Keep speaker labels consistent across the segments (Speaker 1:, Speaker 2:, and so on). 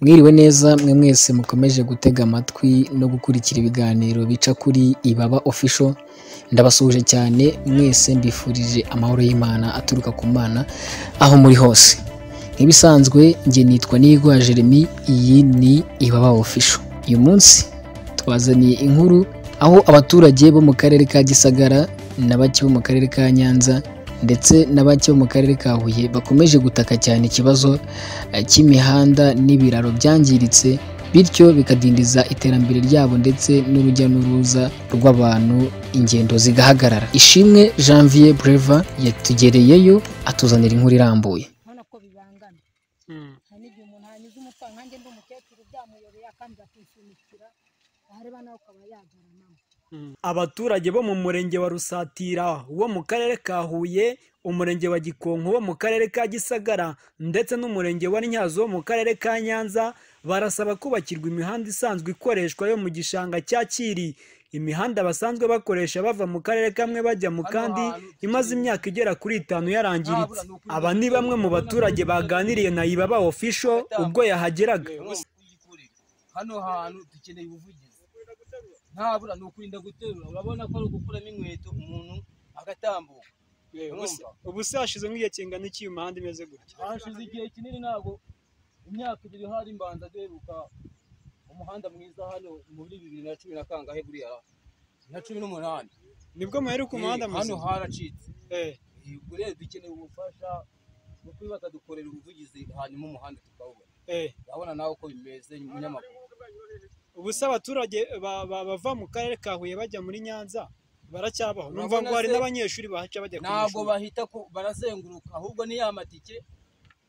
Speaker 1: Mwiriwe neza mwe mwese mukomeje gutega amatwi no gukurikira ibiganiro bica kuri Ibaba Official, ndabasuhuje cyane mwese, mbifurije amahoro y'Imana aturuka ku Mana aho muri hose. Nk'ibisanzwe njye nitwa Niyigwa Jeremy, iyi ni Ibaba Official. Uyu munsi twazaniye inkuru aho abaturage bo mu karere ka Gisagara na bake bo mu karere ka Nyanza ndetse na bake bo mu karere ka Huye bakomeje gutaka cyane ikibazo cy'imihanda n'ibiraro byangiritse, bityo bikadindiza iterambere ryabo ndetse n'urujya n'uruza rw'abantu, ingendo zigahagarara. Ishimwe Janvier Breva yatugereyeyo atuzanira inkuru irambuye.
Speaker 2: Urabona ko bibangamye, hari n'igihe umuntu hanyuze umutwaro, nkanjye ndi umukecuru byamuyobeye akandi bakisunikira, wareba nawe ukaba yagaramamo.
Speaker 3: Abaturage bo mu murenge wa Rusatira wo mu karere ka Huye, umurenge wa Gikonko wo mu karere ka Gisagara ndetse n'umurenge wa Ntyazo wo mu karere ka Nyanza barasaba kubakirwa imihanda isanzwe ikoreshwa yo mu gishanga cya Cyiri. Imihanda basanzwe bakoresha bava mu karere kamwe bajya mu kandi imaze imyaka igera kuri 5 yarangiritse. Aba ni bamwe mu baturage baganiriye na Ibaba Official ubwo yahageraga.
Speaker 4: Hano hantu dukeneye ubuvugizi, ntabura ni ukurinda guterura, urabona ko ari ugukuramo inkweto umuntu agatambuka.
Speaker 3: Ubu se hashize nk'igihe kingana iki uyu muhanda imeze gutya?
Speaker 4: Hashize igihe kinini, ntabwo imyaka 2 hari mbanza duheruka umuhanda mwiza hano muri 2010 na kangahe buriya na 18
Speaker 3: nibwo muheruka umuhanda mwiza.
Speaker 4: Hano haracitse. Ubwo rero dukeneye ubufasha mu kuba bakadukorera ubuvugizi hanyuma umuhanda tukawubona. Urabona nawe uko bimeze umunyamakuru.
Speaker 3: Ubu se abaturage bava mu karere ka Huye bajya muri Nyanza baracyabaho? Numva ngo hari n'abanyeshuri bahaca bajya ku ishuri.
Speaker 4: Ntabwo bahita barazenguruka, ahubwo ni ya matike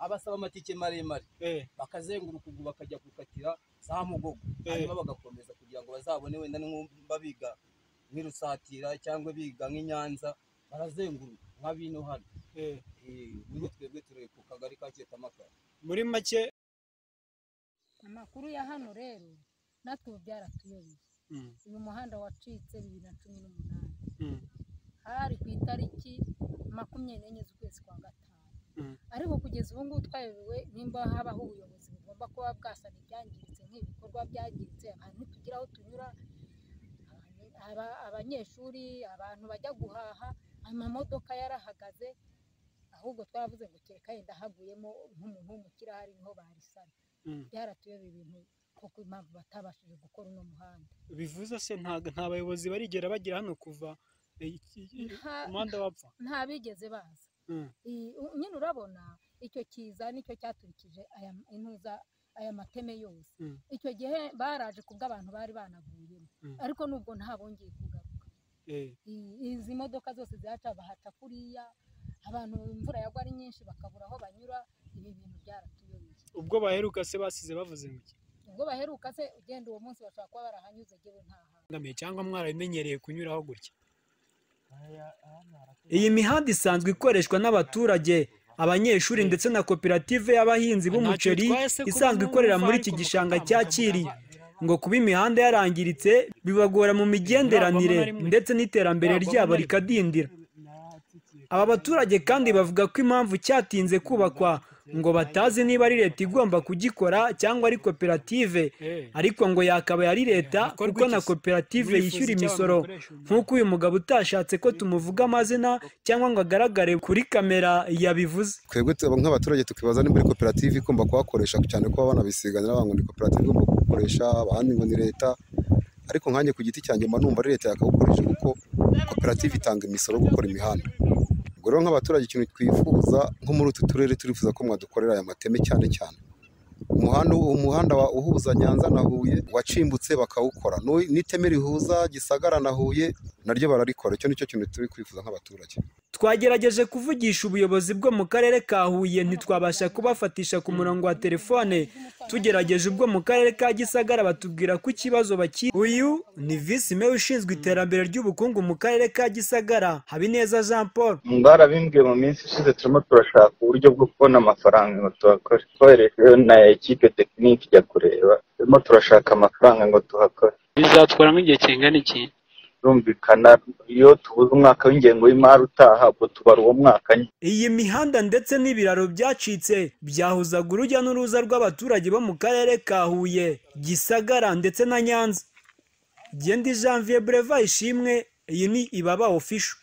Speaker 4: abasaba amatike maremare bakazenguruka ubwo bakajya gukatira za Mugogo, hanyuma bagakomeza kugira ngo bazabone wenda n'umba biga nk'Irusatira cyangwa biga nk'Inyanza, barazenguruka nka bino hano. Ubu twebwe turi ku kagari ka Cyetamakara.
Speaker 3: Muri make
Speaker 2: amakuru ya hano rero natwe ubu byaratuyobeye. Uyu muhanda wacitse 2018, hari ku itariki 24 z'ukwezi kwa 5, ariko kugeza ubu ngubu twayobewe nimba habaho ubuyobozi bugomba kuba bwasana ibyangiritse nk'ibikorwa byangiritse. Abantu tugira aho tunyura, abanyeshuri, abantu bajya guhaha, amamodoka yarahagaze. Ahubwo twaravuze ngo kereka yenda haguyemo nk'umuntu w'umukirahari niho barisana. Byaratuyobeye ibintu kuko impamvu batabashije gukora uno muhanda.
Speaker 3: Bivuze se nta bayobozi barigera bagira hano kuva umuhanda wapfa?
Speaker 2: Nta bigeze baza. Nyine urabona icyo kiza nicyo cyaturikije aya mateme yose. Icyo gihe baraje kubwo abantu bari banaguyemo, ariko nubwo ntabongeye kugaruka. Izi modoka zose zihaca bahaca kuriya, abantu imvura yagwa ari nyinshi bakabura aho banyura. Ibi bintu byaratuyobeye.
Speaker 3: Ubwo baheruka se basize bavuze ngo iki?
Speaker 2: Ubwo baheruka se ugenda uwo munsi bashobora kuba barahanyuze jewe nta hantu.
Speaker 3: Cyangwa mwarabimenyereye kunyuraho gutya? Iyi mihanda isanzwe ikoreshwa n'abaturage, abanyeshuri ndetse na koperative y'abahinzi b'umuceri isanzwe ikorera muri iki gishanga cya Cyiri. Ngo kuba imihanda yarangiritse bibagora mu migenderanire ndetse n'iterambere ryabo rikadindira. Aba baturage kandi bavuga ko impamvu cyatinze kubakwa ngo batazi niba ari leta igomba kugikora cyangwa ari koperative, ariko ngo yakabaye ari leta kuko na koperative yishyura imisoro, nk'uko uyu mugabo utashatse ko tumuvuga amazina cyangwa ngo agaragare kuri kamera yabivuze.
Speaker 5: Twebwe nk'abaturage tukibaza niba ari koperative igomba kuhakoresha, cyane ko banabisiganira ngo ni koperative igomba kugukoresha, abandi ngo ni leta, ariko nkanjye ku giti cyanjye mba numva ari leta yakawukoresha kuko koperative itanga imisoro yo gukora imihanda. Ubwo rero nk'abaturage ikintu twifuza nko muri utu turere turifuza ko mwadukorera aya mateme, cyane cyane umuhanda uhuza Nyanza na Huye wacimbutse bakawukora, n'iteme rihuza Gisagara na Huye naryo bararikora. Icyo nicyo kintu turi kwifuza nk'abaturage.
Speaker 3: Twagerageje kuvugisha ubuyobozi bwo mu karere ka Huye ntitwabasha kubafatisha ku murongo wa telefone. Tugerageje ubwo mu karere ka Gisagara batubwira ko ikibazo baki. Uyu ni visi meya ushinzwe iterambere ry'ubukungu mu karere ka Gisagara, Habineza Jean Paul.
Speaker 6: Barabimbwiye mu minsi ishize, turimo turashaka uburyo bwo kubona amafaranga ngo tuhakore. Twoherejwe na ekipe tekinike ijya kureba, turimo turashaka amafaranga ngo tuhakore.
Speaker 7: Bizatwara nk'igihe kingana iki?
Speaker 6: Birumvikana iyo tubuze umwaka w'ingengo y'imari utaha, ubwo tubara uwo mwaka nyine.
Speaker 3: Iyi mihanda ndetse n'ibiraro byacitse byahuzaga urujya n'uruza rw'abaturage bo mu karere ka Huye, Gisagara ndetse na Nyanza. Gendi Janvier Breva Ishimwe, iyi ni Ibaba Official.